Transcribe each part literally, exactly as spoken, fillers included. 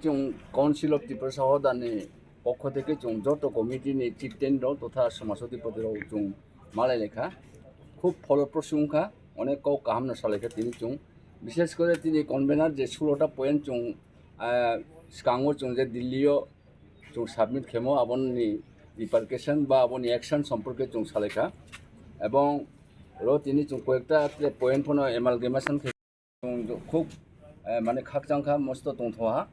Chwng Council of Tiprasa Hodani pokho theke chwng joto committee ni chieftain rok totha samajpati rok chwng malai lekha khub pholoprosu wngkha, onek kok kaham no salaikha tini chwng, bishes kore tini convener je sulo ta point chwng, ah, skango chwng je Delhi o chwng submit khemo aboni repercussion ba aboni action somporke chwng salaikha, ebong ro tini chwng koyekta point phano amalgamation khe. Chwng khub, eh, mane khakchang kha, mosto tongthoha.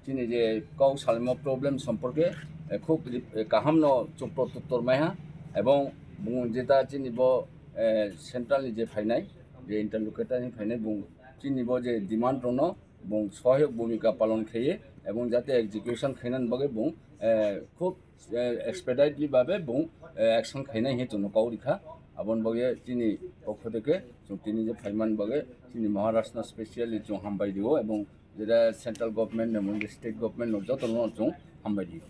Chini je kok salmo problem somporke, eh, khub, eh, kaham no chwng protuttor maiha. Ebong bung jeta chini bo, eh, central ni je phainai, je interlocutor ni phainai bung chini bo je demand rokno bung sohayok bhumika palon khaye ebong jate execution khainani bagwi bung, eh, khub eh, expeditely babe bung, eh, action khainai hinwi chwngno kok rikha. Aboni bagwi chini pokho theke chwng tini je phaimani bagwi chini Maharashtra specially chwng hambai rio ebong jeta central government no, state government no jotono chwng hambai rio.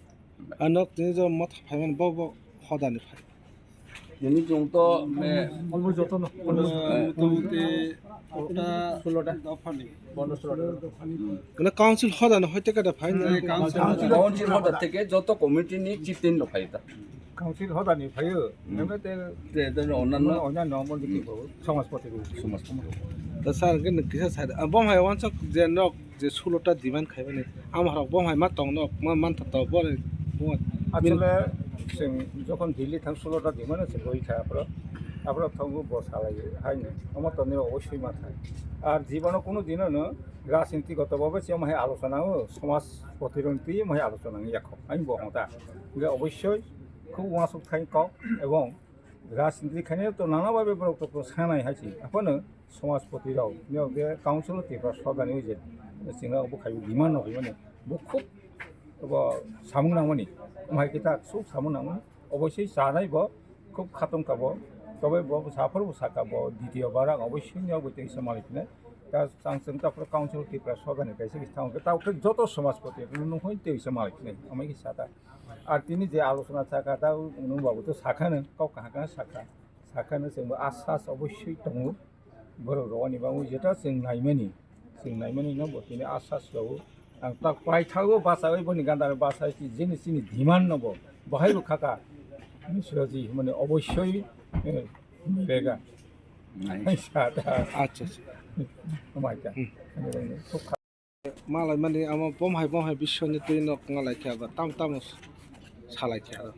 Ano tini je motha phaimani bo, bo hodani phai. Tini chwng to, eh, almost jotono. Motamoti kota sulo ta. Dophani. Bondo sulo ta. Hmm. Mane council hodano hoite kada phai na? Hmm, council. Council hoda theke joto committee ni chieftain rok phai ta. Council hodani phaio. Hmm. Nang te, te, te onnanno. Onnanno mon dikhi, hmm, samajpati rok. Samajpati rok. Ta sir, ke kisa sir, ah, bom hai wansok je nok je sulo ta demand khaibani. Ama rok bom hai ma tong nok, ma man ta to bore. Asole chwng jokhon Delhi thang sulo ta demand se goi kha apro. Apro thango bo salai hai ne. Omo to ni obosoi ma thai. Ar jibano kuno dino no rajniti goto bhabe se omo hai alochona o, samajpati rok twi omo hai alochona wng ya kho. Ani bo hota. Ge obosoi khub uansuk thai kok ebong rajniti khainai to nana babe borok to sanai hai se. Aphano samajpati rok, niyok je council o Tiprasa hodani je chwngno bo khai demand no himani. Bo khub bo samung nangmani. Omo hai kita khub samung nangmani. Obosoi chanai bo khub khatong ka bo. Tobe bo saphuru bo saka bo ditiyo bar ang obosoi niyok bo teisa malik ne. Ta chang chwng ta pura council Tiprasa hodani kaisa kisa thango. Ta joto samajpati nung hoi teisa malik ne. Omo hai kisa ta. Ar tini je alochona sakha ta nwng babu to sakhano, kok kaham kaham sakha. Sakhano chwngbo asas obosoi tongo. Borok rokni bagwi jeta chwng naimani, chwng naimani no bo tini asas rwo. Ang tak paithago bachawi boni gandaro bachawi si jeni chini demand no bo bahai bo khaka. Misraji himani obosoi, eh, rega. Nice. Acha, acha. Omo hai kha. Hmm. Malai mani amo bom hai bom hai biswni twi nok ngalai kha ba tam tamo salai kha aro.